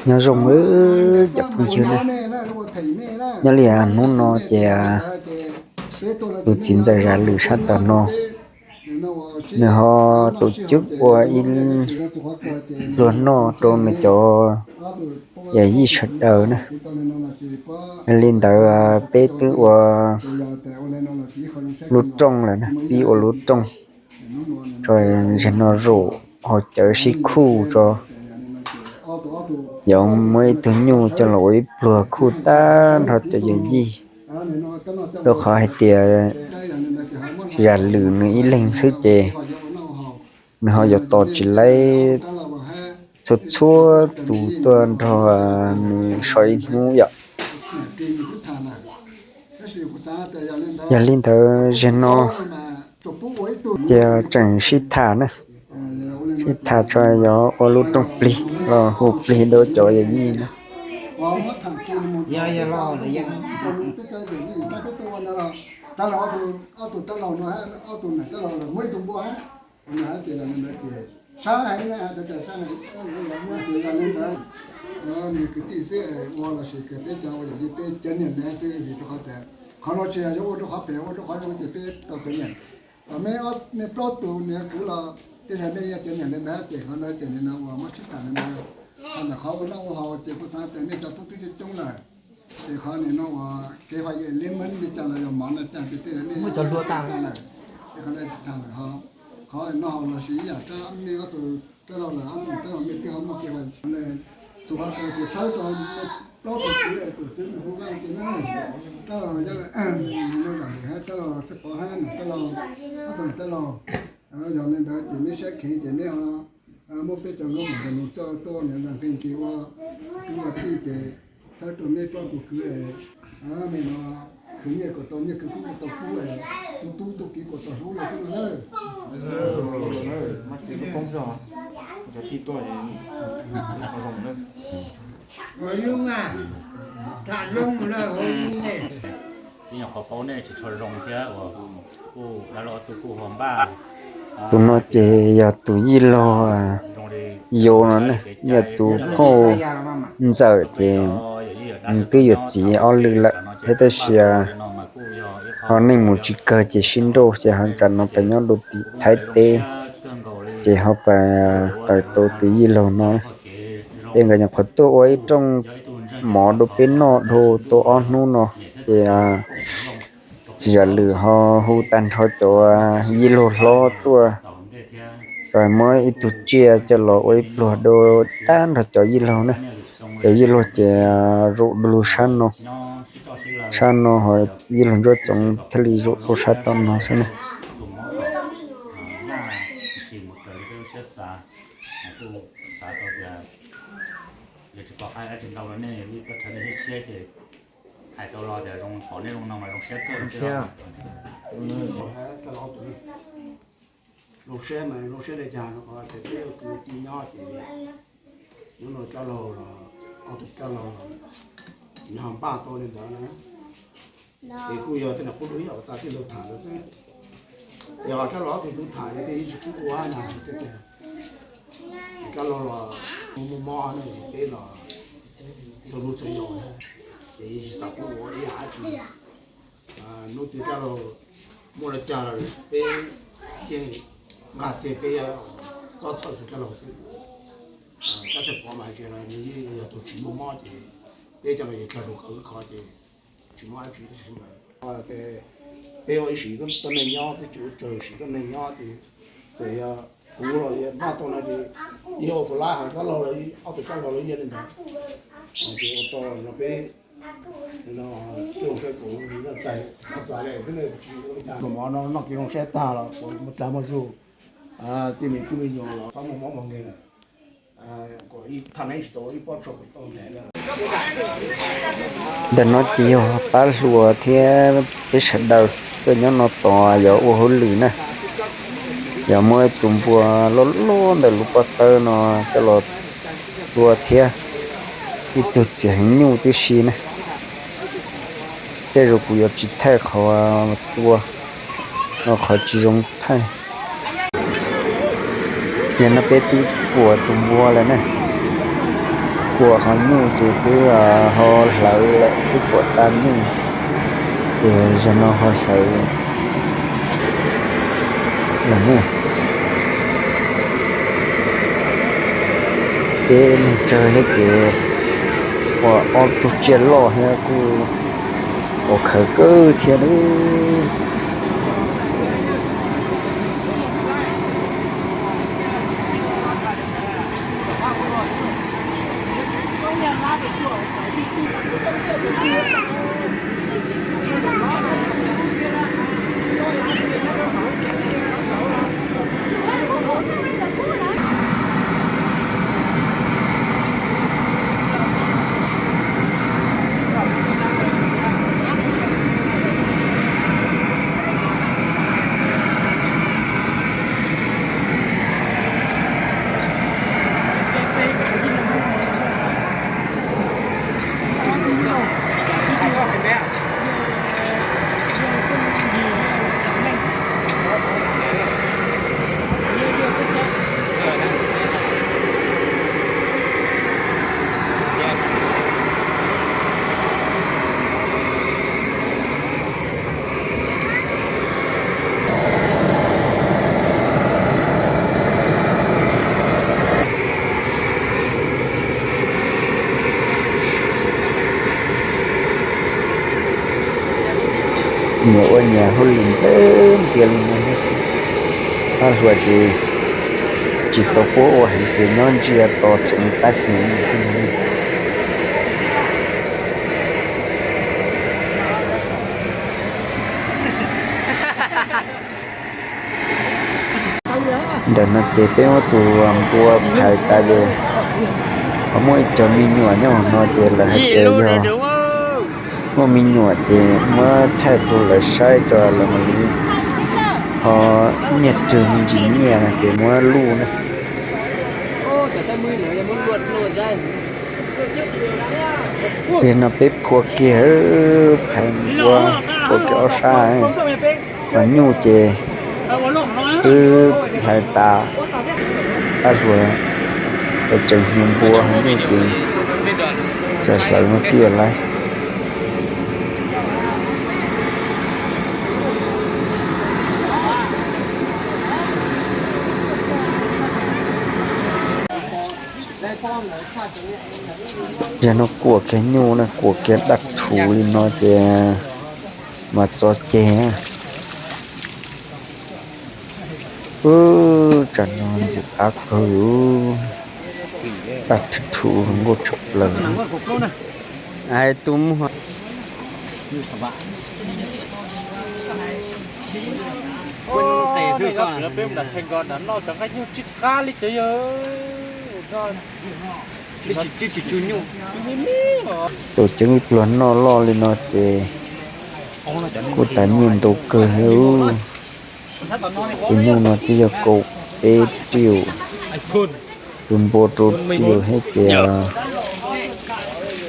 Nyob zoo nawb cov phooj ywg na, nyob li hnub no ces tus txiv ntxawm Zam Lwm sab tom no, nws ho tus cwb ua ib pluag noj rau nws cov yam yij sawv daws na. Yog li ntawd peb twb ua lub rooj lawm na, pib ua lub rooj tso, zaum no zaum ho cawv sib khuj tso. Yuav muab ib tug nyuj coj los ua ib pluag khuj tag nrho cov yam yij, rau qhov hais tias txiv Zam Lwm nws ib leeg xwb ces nws ho yuav tos tsis laib txhua txhua tus tuaj nrog nws so ib hnub yom. Yog li ntawd zaum no ces tseem sib tham na, sib tham tso yuav ua lub rooj plig los hu plig rau cov yam yij na. Sab heev na, sab heev, yog li ntawd nws kwv tij xwb ua lossis peb cov ua yam yij peb cov niam lawv xwb, vim rau qhov tias qhov no tsis yog yuav ua rau qhov phem, ua rau qhov zoo ces peb tau kev nyiam. Mej, mej plaub tug nws kwv los tej zaum mej yog cov niam li ntawd ces qhov ntawd ces nim no uas muab sib tham li ntawd, ho ntawm qhov ua noj ua haus ces kuv xav tias mej cov tub twb coob coob lawm, ces qhov nim no uas kev hais liab meeb li cas los yog mov no cas ces tej zaum mej tsis tham lawm, ces qhov ntawd tsis tham lawm ho. Qhov noj haus lossis ib yam rab, mej ob tug rab laug lawm, ob tug rab laug mej twb ho muaj kev hais, txhua qhov tias txhawb rau mej plaub tug kwv tus twb mus hu vaj ces rab laug yog nws no zam lwm hab rab laug txhawb pov hab nws rab laug, ob tug rab laug. Yog li ntawd ces mej saib kheev ces mej ho muab peb cov nkaub mom ntawm nws coj tuaj niam nqee kis ua kwv ua tij ces txhawb rau mej plaub tug kwv, mej no khwv nyiaj kom tau nyiaj, khwv kub kom tau kub, tu tub tu kiv kom tau hlub lawm xwb no na. Ua lub koob zog, cov tij tuaj zoo na. Ua lub na, tham zoo na. Tib nyuag qhov paub nej tsis tshua zoo thiab uas kuj dab laug ob tug kuj ho npaj. Tus no ces yog tus yij laug Yau no ne, yog tus phauj ntxawm ces nws twb yuav txiv ob lwm lawm thiab tab sis ho neej mus tsis kawg ces sib nrauj ces ho tsam no pes nyob rau tim Thaib teb ces ho pais tau tus yij laug no. Ces nkawd nyuam qhuav tuaj ua ib rooj mov rau peb noj dhau tau ob hnub no ces txiv Zam Lwm ho hu tag nrho cov yij laug hlob tuaj, muab ib tug tsiaj coj los ua ib pluag rau tag nrho cov yij laug na. Cov yij laug ces zaum du lug sab no, sab no ho yij laug Ntsuab Txoov thiaj li zaum tuaj sab tom no xwb na. Hais tau los tias zoo, qhov nej zoo no mas zoo siab kawg. Zoo siab mas zoo siab li cas no qhov tias peb ua kwv tij nyob ces hnub no rab laug los, ob tug rab laug los, nws ho npaj tau li ntawd na. Ces kuj yog tej niam qub lub ib yam tas tij laug tham ntawd xwb. Yog rab laug ob tug kuv tham yog tej ib tsis pub ua na, rab laug los muaj mob ne, peb los txhua hnub txhua yaus na, ces yeej tsis xav pub ua ib yam dab tsi. Hnub twg rab laug muaj li cas los peb yeej nqa tiag, peb txhob txhawj tus rab laug xwb. Rab thawj pov mas hais tias nws yeej yog tus tsis muaj mob ces peb cov no yeej tsaug zog khov ces tsis muaj dab tsi tab sis mas peb ua ib sim tuab neeg nyob, peb tseem ua raws sim tuab neeg nyob ces txawm yog kuv los npaj tau no ces yog ua puas lab hais rab laug los ob tug rab laug los yog li ntawd, ces ua tau no peb no, kuv xav li xwb, tus mov no noj kev zoo siab tag los kuv mus tag muaj zug, tej me tub me nyuam los txhob muaj mob muaj nkeeg lawm. Kom ib thaj neeb tsis tau ua ib pob tsaug kom tau ntev lawm. Ntawm no ces yog pab hluas thiab peb sawv daws tuaj nyob no tos yog ua hauj lwm na. Yog muab tus npua loj loj ntawm lub pob tawb no coj los tua thiab ib tug txiv heev nyuj tib si na. Tej zaum kuv yuav tsis thaij qhov tua, qhov tsis zoo thaij. Yog no peb twb puas tus npua lawm na. Ua qhov nyuj ces twb ho hlawv lawm, twb puas tas nyuj, ces zaum no ho hlawv lawm ne. Peb neeg tsawg thiab ces ua ob tug tsiaj loj thiab kuj ua khawv kawg thiab nawb. Nyias ua nyias hauj lwm ntev ntiav li no thiab xwb. Pab hluas ces tsis tau puab ua heev ces nyob ntsia tos tseem tab heev xwb. Ntawm no ces peb muab tus npua phais tas ces ho muaj ib co me nyuam nyob hauv no ces lawv hais tias yog muaj me nyuam ces muab thaij rau lawv saib tso lawv mam li ho nyiaj tsawg me ntsis nyiaj no ces muab luj na. Yog no peb phua kiag, phais npua, phua kiag ob sab, ho nyuj ces twb hlais tas, pab hluas tseem hnyuv npua ho nyuj ces tseem hlawv no kiag lawm. Yog no kuam kiag nyuj na, kuam kiag daj rhuv li no ces mas txo ceg. Ub, tsam no ntxim qab kawg, daj rhuv nkuj tshaj plaws. Hais tus muag. Tus ceeb ib pluag noj loj li no ces kuj tas nyiaj ntau kawg thiab. Tus nyuj no twb yog kaum peb triệu, tus npua rau triệu thiab ces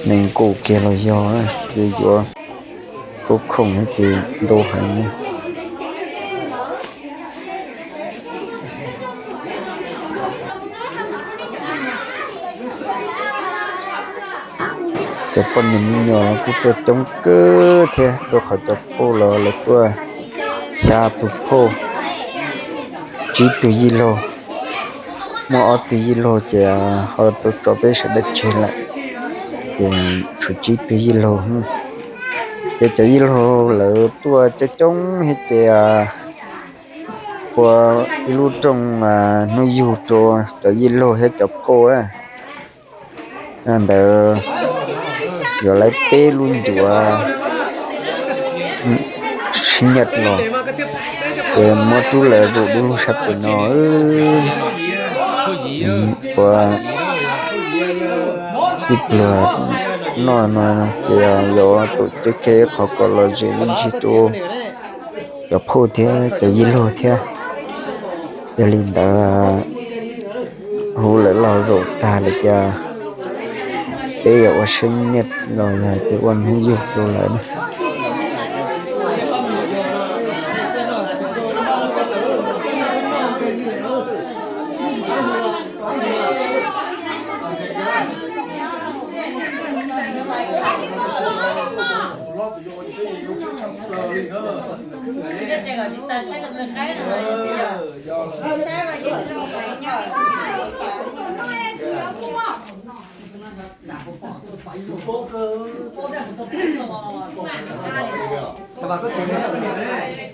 nees nkaum kiag los yog, ces yuav khauj khoom thiab ces ntau heev. Cov poj niam me nyuam los kuj tuaj coob kawg thiab, rau qhov cov phauj los lawv tuaj xya tus phauj, tsib tug yij laug. Muaj ob tug yij laug ces ho tau tso peb sawv daws tseg lawm, ces tshuav tsib tug yij laug. Ces cov yij laug lawv tuaj coob coob thiab ces ua ib lub rooj hnub yug rau cov yij laug thiab cov phauj. Ntawd yuav lawv peb lub ncuav sib nyiam los, ces muab rub lawv zaum dub lug sab pem no. Ua ib pluag noj no ces yuav tus ceeb kev qhov kom los zem me ntsis rau cov phauj thiab cov yij laug thiab. Yog li ntawd hu lawv los zaum tag lawm ces peb yuav ua siab nyiam los yog tias ua hnub yug rau lawv na.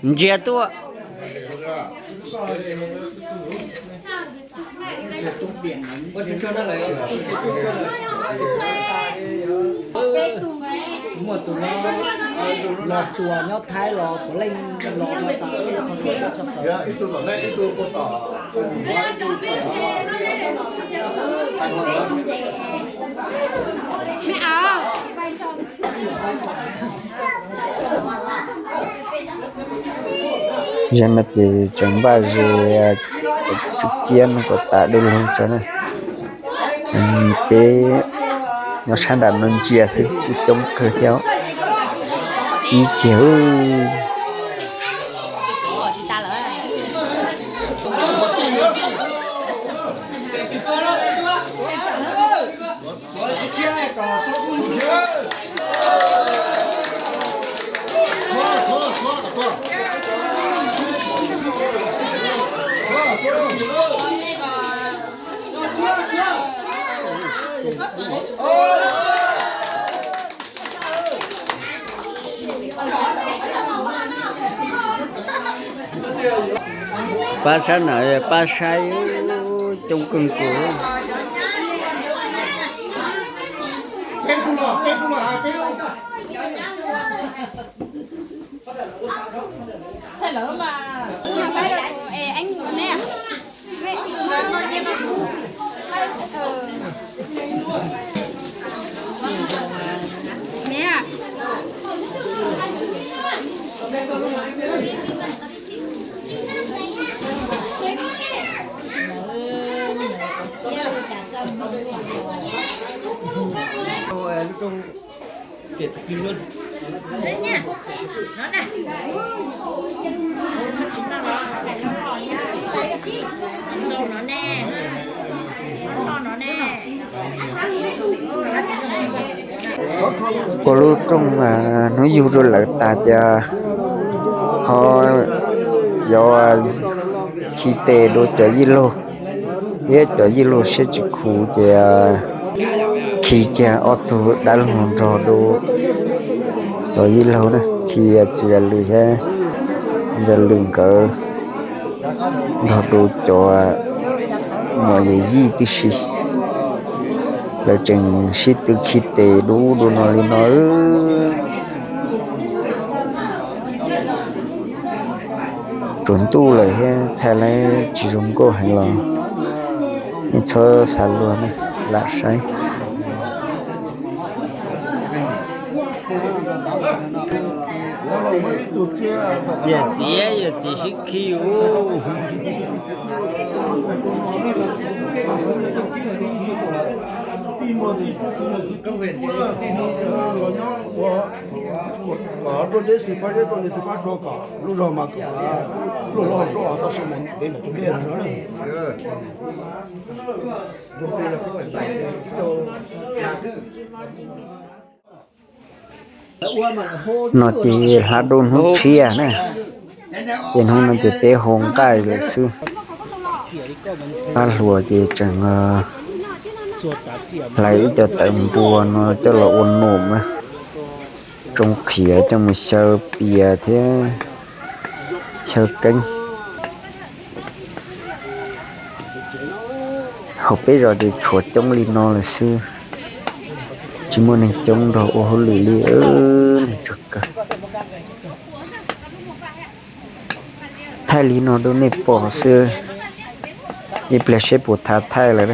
Ntsia tuaj. Muaj tus no los tsuas nyob Thaib los puav leej los. Zem no ces tseem npaj ze, tseem tsw ciab no kom tas dua lug tso na. Peb nyob sab nram no ntsia xwb kuj coob kawg thiab, ib kiag. Pab sab na, pab saib, coob kawg nkaus. Ua lub rooj hnub yug rau lawm tas ces ho yuav khi tes dua cov yij laug, thiab cov yij laug siab tsis khuv ces khi kiag ob tug dab laug nrog rau cov yij laug na, khi txiv Zam Lwm thiab Zam Lwm nkawd nrog rau cov muam yawm yij tib si. Lawv tseem sib tw khi tes dub dua no li no. Tsaus ntuj lawm thiab thaij lawv tsis zoo nkauj heev los nej txhob xav luag ne, lam saib. Yawm txiv, yawm txiv sib khi ub. Kom rau deb xwm pab zeb rau niam txiv pab rau kom lub zog mas kom luaj loj rau toj siab mas ntev ntawm tus dej no. No ces hla dua hnub tshiab na, ces hnub no ces peb hu nqaij lawm xwb. Pab hluas ces tseem hlais ib co tawv npua no coj los ua num na, tsoo qhiav coj mus xyaw pias thiab xyaw keeb. Hauv peb zos ces tshuav coob li no lawm xwb, tsis muaj neeg coob nrog ua hauj lwm li, neeg tsawg kawg. Thaij li no rau nej pom xwb, ib pliag seb puas thav thaij lawm.